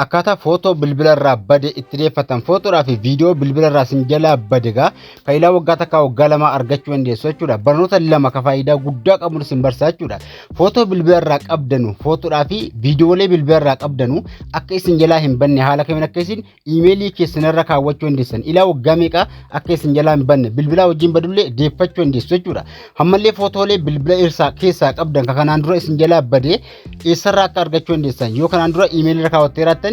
Akkaataa footoo bilbila irraa bade itti deeffatan, footoodhaa fi viidiyoo bilbila irraa isin jalaa bade gaa faayidaa waggaa 1, waggaa 2 argachuu dandeessu jechuudha. Barnoota lama ka faayidaa guddaa qabuun isin barsiisa jechuudha. Footoo bilbila irraa qabdanu, footoodhaa fi viidiyoolee bilbila irraa qabdanu akka isin jalaa hin banne haala kamiin akka isin iimeelii keessan irra kaawwachuu dandeessan, ilaa waggaa meeqa akka isin jalaa hin banne, bilbilaa wajjin badullee deeffachuu dandeessu jechuudha. Ammallee footoolee bilbila irsaa keessaa qabdan ka kanaan dura isin jalaa bade eessarraa akka argachuu dandeessan, yoo kanaan dura iimeelii irra kaawwattee jiraattan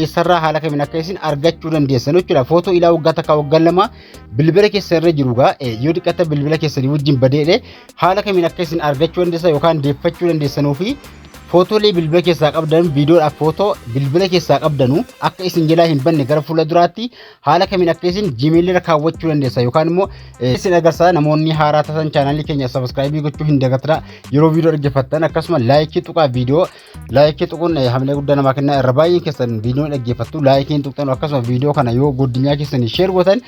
eessarraa haala kamiin akka isin argachuu dandeessan jechuudha. Footoo ilaa waggaa 1, waggaa 2 bilbila keessa irra jiru gaa yoo dhiqata bilbila keessanii wajjin badeedhe haala kamiin akka isin argachuu dandeessan yookaan deeffachuu dandeessanuu fi footoolee bilbila keessaa qabdan, viidiyoodhaaf footoo bilbila keessaa qabdanu akka isin jalaa hin banne gara fuula duraatti haala kamiin akka isin Gmail irra kaawwachuu dandeessan yookaan immoo isin agarsiisa. Namoonni haaraa taatan chaanaalii keenya subscribe gochuu hin dagatinaa yeroo viidiyoo dhaggeeffattan, akkasuma like tuqaa. Viidiyoo like tuquun hamilee guddaa namaa kennaa. Irra baay'een keessan viidiyoo dhaggeeffattu, like hin tuqxan. Akkasuma viidiyoo kana yoo guddinyaa keessanii share gootan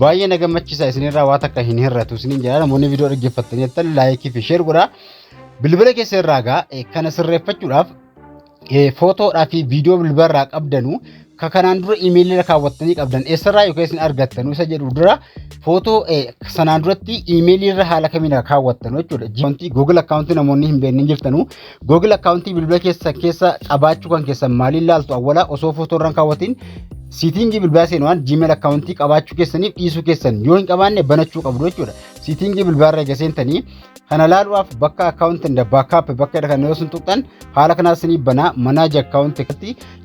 baay'ee na gammachiisa, isinirraa waa takka hin hir'atu isiniin jedha. Namoonni viidiyoo dhaggeeffattan jettan like fi share godhaa. Bilbila keessa irraa gaa kana sirreeffachuudhaaf footoodhaa fi viidiyoo bilbila irraa qabdanu ka kanaan dura iimeelii irra kaawwattanii qabdan eessarraa yookaan isin argattanu isa jedhu dura, footoo sanaan duratti iimeelii irra haala kamiin kaawwattanu jechuudha. Wanti Google akkaawuntii namoonni hin beekne jirtanu, Google akkaawuntii bilbila keessa keessa qabaachuu kan keessan maaliin laaltu? Awwala osoo footoo irra hin kaawwatin setting bilbilaa seenuudhaan Gmail akkaawuntii qabaachuu keessaniif dhiisuu keessan, yoo hin qabaanne banachuu qabdu jechuudha. Setting bilbilaa irra eega seentanii kana laaluudhaaf bakka account and backup bakka jedha kan yoo sun tuqxan haala kanaas isinii banaa. Manage account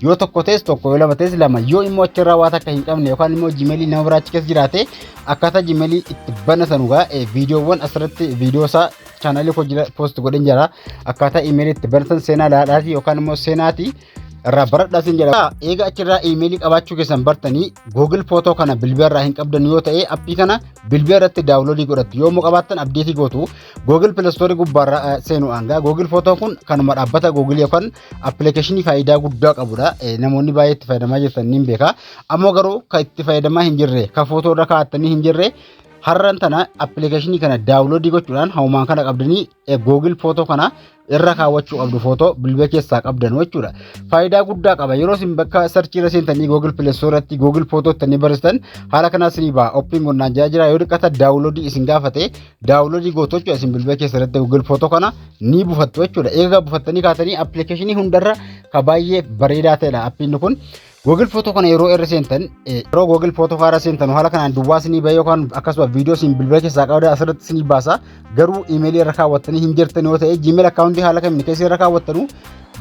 yoo tokko ta'es tokko, yoo lama ta'es lama, yoo immoo achirraa waa takka hin qabne yookaan immoo Gmailii nama biraa achi keessa jiraate akkaataa Gmailii itti banatan gaa viidiyoowwan asirratti viidiyoo isaa chaanaalii koo jira post godhen jira. Akkaataa iimeelii itti banatan seenaa laadhaatii yookaan immoo seenaatii irraa baradhaa sin jedha. Eega achirraa iimeelii qabaachuu keessan bartanii, Google Photo kana bilbila irraa hin qabdan yoo ta'e appii kana bilbila irratti download godhattu, yoo immoo qabaattan update gootu. Google Play Store gubbaarra seenuudhaan gaa Google Photo kun kanuma dhaabbata Google yookaan appilikeeshinii faayidaa guddaa qabudha. Namoonni baay'ee itti fayyadamaa jirtan ni beeka. Ammoo garuu kan itti fayyadamaa hin jirre, kan footoo irra kaa'attanii hin jirre, har'an tana appilikeeshinii kana download gochuudhaan hawumaan kana qabdanii Google Photo kana irra kaawwachuu qabdu, footoo bilbila keessaa qabdan jechuudha. Faayidaa guddaa qaba. Yeroo isin bakka search irra seentanii Google Play Store irratti Google Photo ittanii barreessitan haala kanaas isinii ba'a. Open gonnaan jira jira, yoo dhiqata download isin gaafate download gootu jechuudha. Isin bilbila keessa irratti Google Photo kana ni buufattu jechuudha. Eega buufattanii kaatanii appilikeeshinii hundarra ka baay'ee bareedaa ta'edha appiin kun. Google Photo kana yeroo irra seentan, yeroo Google Photo kana seentan haala kanaan duwwaa isinii bahee yookaan akkasuma viidiyoo isin bilbila keessaa qabdan asirratti isinii baasa. Garuu iimeelii irra kaawwattanii hin jirtan yoo ta'e, Gmail akkaawuntii haala kamiin keessa irra kaawwattanu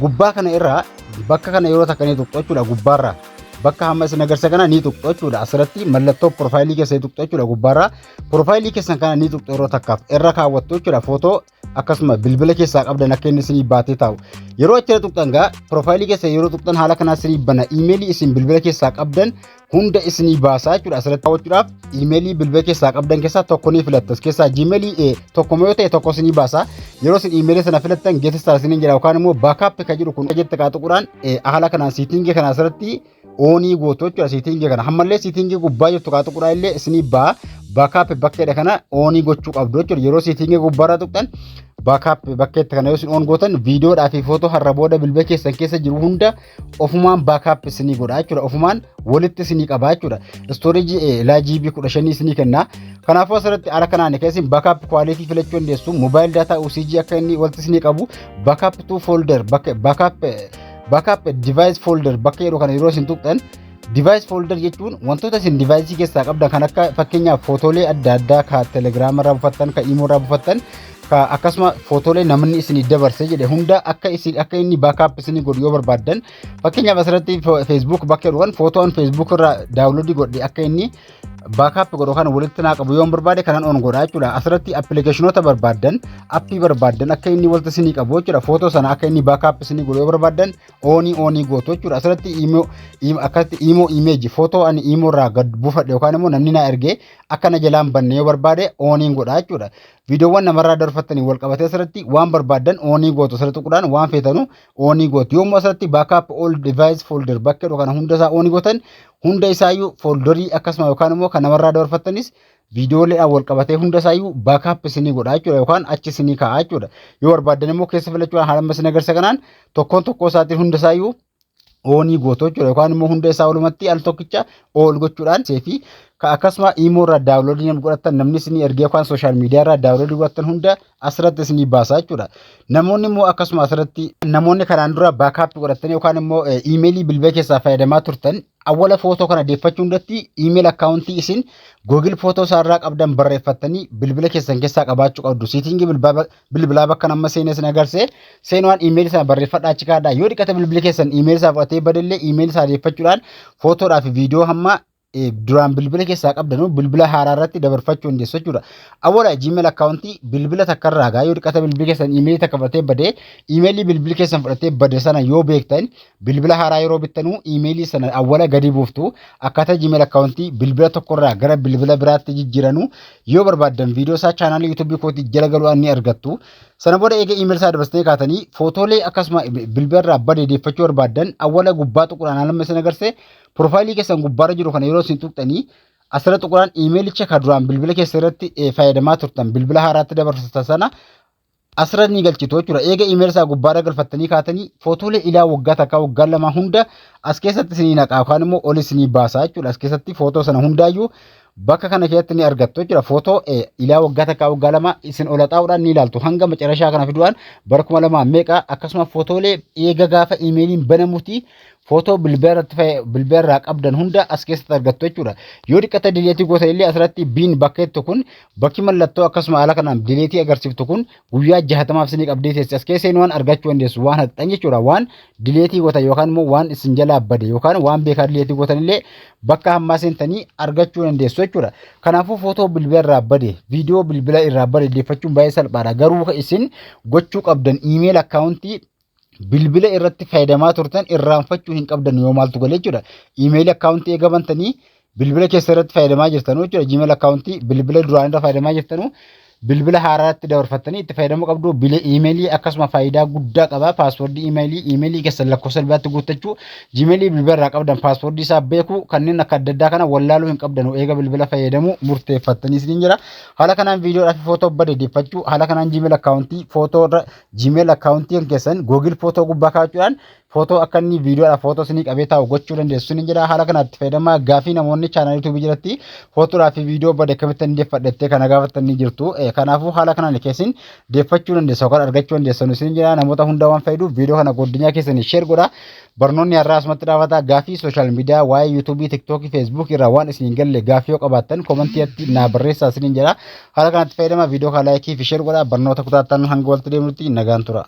gubbaa kana irraa bakka kana yeroo takka ni tuqxu jechuudha. Gubbaarraa bakka hamma isin agarsiisa kana ni tuqxu jechuudha. Asirratti mallattoo piroofaayilii keessa ni tuqxu jechuudha. Gubbaarraa piroofaayilii keessan kana ni tuqxu, yeroo takkaaf irra kaawwattu jechuudha. Footoo akkasuma bilbila keessaa qabdan akka inni isinii baatee taa'u. Yeroo achirra tuqxan gaa piroofaayilii keessa yeroo tuqxan haala kanaa isinii bana, iimeelii isin bilbila keessaa qabdan hunda isinii baasaa jechuudha. Asirratti kaawwachuudhaaf iimeelii bilbila keessaa qabdan keessaa tokko ni filattu. As keessaa Gmailii tokko yoo ta'e tokko isinii baasa. Yeroo isin iimeelii sana filattan get started isiniin jedha yookaan immoo backup kan jedhu kun jette kaa tuquudhaan haala kanaan setting kana asirratti on gootu jechuudha. Setting kana ammallee setting gubbaa jirtu kaa tuquudhaan illee isinii ba'a. Backup bakkeedha kana on gochuu qabdu jechuudha. Yeroo setting gubbaarra tuqxan backup bakkeetti kana yoo isin on gootan viidiyoodhaa fi footoo har'a booda bilbila keessan keessa jiru hunda ofumaan backup isinii godha jechuudha. Ofumaan walitti isinii qaba jechuudha. Storage laa GB 15 isinii kenna. Kanaafuu asirratti haala kanaan kan isin backup quality filachuu dandeessu. Mobile data usage akka inni walitti isinii qabu, backup to folder, backup device folder bakka jedhu kana yeroo isin tuqxan, device folder jechuun wantoota isin device keessaa qabdan kan akka fakkeenyaaf footoolee adda addaa ka Telegram irraa buufattan, ka Imo irraa buufattan, ka akkasuma footoolee namni isinii dabarse jedhe hunda akka isin akka inni backup isinii godhu yoo barbaaddan, fakkeenyaaf asirratti Facebook bakka jedhu kan footoon Facebook irraa download godhe akka inni backup godhu kana walitti naa qabu yoon barbaade kanan on godha jechuudha. Asirratti appilikeeshinoota barbaaddan, appii barbaaddan akka inni walitti isinii qabu jechuudha. Footoo sana akka inni backup isinii godhu yoo barbaaddan on on gootu jechuudha. Asirratti Imo, akkasitti Imo image, footoo ani Imo irraa gad buufadhe yookaan immoo namni na ergee akka na jalaan banne yoo barbaade oniin godha jechuudha. Viidiyoowwan namarraa darbattanii wal qabatee asirratti waan barbaaddan on gootu, asirratti tuquudhaan waan feetanu on gootu. Yommuu asirratti backup all device folder bakka jedhu kana hunda isaa on gootan, hunda isaayyuu folderii akkasuma yookaan immoo kan namarraa dabarfattanis viidiyooleedhaan wal qabatee hunda isaayyuu backup isinii godha jechuudha yookaan achi isinii kaa'a jechuudha. Yoo barbaaddan immoo keessa filachuudhaan haala amma isin agarsiisa kanaan tokkoon tokkoo isaatiin hunda isaayyuu On gootu jechuudha, yookaan immoo hunda isaa walumatti al tokkicha all gochuudhaan fi akkasuma imo irraa download namni godhatan, namni isinii ergee yookaan social media irraa download godhatan hunda asirratti isinii baasa jechuudha. Namoonni immoo akkasuma asirratti namoonni kanaan dura backup godhatanii yookaan immoo iimeelii bilbila keessaa fayyadamaa turtan, awwala footoo kana deeffachuu hundatti email account isin Google Photo isaarraa qabdan barreeffattanii bilbila keessan keessaa qabaachuu qabdu. Setting bilbilaa bakka nama seenee isin agarsiise seenuwaan iimeelii sana barreeffadhaa achi kaadhaa. Yoo dhiqate bilbila keessan iimeelii isaa fudhatee badallee, iimeelii isaa deeffachuudhaan footoodhaa fi viidiyoo hamma duraan bilbila keessaa qabdanuu bilbila haaraa irratti dabarfachuu dandeessu jechuudha. Awwala Gmail account bilbila takkarraa gaa yoo dhiqata bilbila keessan iimeelii takka fudhatee badee, iimeelii bilbila keessan fudhatee bade sana yoo beektan, bilbila haaraa yeroo bittanuu iimeelii sana awwala gadi buuftu. Akkaataa Gmail account bilbila tokkorraa gara bilbila biraatti jijjiiranuu yoo barbaaddan, viidiyoo isaa chaanaalii yuutuubii kootii jala galuudhaan ni argattu. Sana booda eega iimeelii isaa dabarsitee kaatanii footoolee akkasuma bilbila irraa bade deeffachuu barbaaddan, awwala gubbaa tuquudhaan haala isin agarsiise profile keessan gubbaarra jiru kana yeroo isin tuqxanii, asirra tuquudhaan iimeelicha kan duraan bilbila keessa irratti fayyadamaa turtan bilbila haaraatti dabarsatan sana asirra ni galchitu jechuudha. Eega iimeelii isaa gubbaarra galfattanii kaatanii footoolee ilaa waggaa 1, waggaa 2 hunda as keessatti isinii naqa yookaan immoo ol isinii baasa jechuudha. As keessatti footoo sana hundaayyuu bakka kana keessatti ni argattu jechuudha. Footoo ilaa waggaa 1, waggaa 2 isin ola xaa'uudhaan ni ilaaltu. Hanga macarashaa kana fiduudhaan bara 2000 meeqa, akkasuma footoolee eega gaafa iimeeliin banamuti footoo bilbila irraa qabdan hunda as keessatti argattu jechuudha. Yoo dhiqata delete gootan illee, asirratti bin bakka jettu kun, bakki mallattoo akkasuma haala kanaan delete agarsiiftu kun guyyaa 60f isinii qabdee teessi. As keessa waan argachuu dandeessu waan haqxan jechuudha. Waan delete gootan yookaan immoo waan isin jalaa bade yookaan waan beekaa delete gootan illee bakka hammaa seentanii argachuu dandeessu jechuudha. Kanaafuu footoo bilbila irraa bade, viidiyoo bilbila irraa bade deeffachuun baay'ee salphaadha. Garuu isin gochuu qabdan email account bilbila irratti fayyadamaa turtan irraanfachuu hin qabdan yoo maaltu galee jechuudha. Email account eegabantanii bilbila keessa irratti fayyadamaa jirtanuu jechuudha. Gmail account bilbila duraan irra fayyadamaa jirtanuu bilbila haaraatti dabarfattanii itti fayyadamuu qabdu. Bile iimeelii akkasuma faayidaa guddaa qaba. Password iimeelii, iimeelii keessan lakkoofsa bilbilaatti guuttachuu, jiimeelii bilbila irraa qabdan password isaa beekuu, kanneen akka adda addaa kana wallaaluu hin qabdan eega bilbila fayyadamuu murteeffattanii isiniin jira. Haala kanaan viidiyoodhaa fi footoo bade deeffachuu, haala kanaan Gmail account footoo irra Gmail account keessan Google Photo gubbaa kaa'achuudhaan footoo akka inni viidiyoodhaaf footoo isinii qabee taa'u gochuu dandeessu isiniin jira. Haala kanatti fayyadamaa. Gaafii namoonni chaanaalii yuutuubii jalatti footoodhaa fi viidiyoo bade akkamittiin deeffadhettee kana gaafatanii jirtu. Kanaafuu haala kanaan keessin deeffachuu dandeessu yookaan argachuu dandeessu isiniin jira. Namoota hunda waan fayyaduuf viidiyoo kana godinyaa keessanii share godhaa. Barnoonni har'aa asumatti dhaabata. Gaafii social media waa'ee yuutuubii, tiktookii, feesbuukii irraa waan isin hin galle gaafii yoo qabaattan commentiitti naa barreessaa isiniin jedha. Haala kanatti fayyadama. Viidiyoo kana like fi share godhaa. Barnoota kutaattan hanga walitti deemnutti nagaan tura.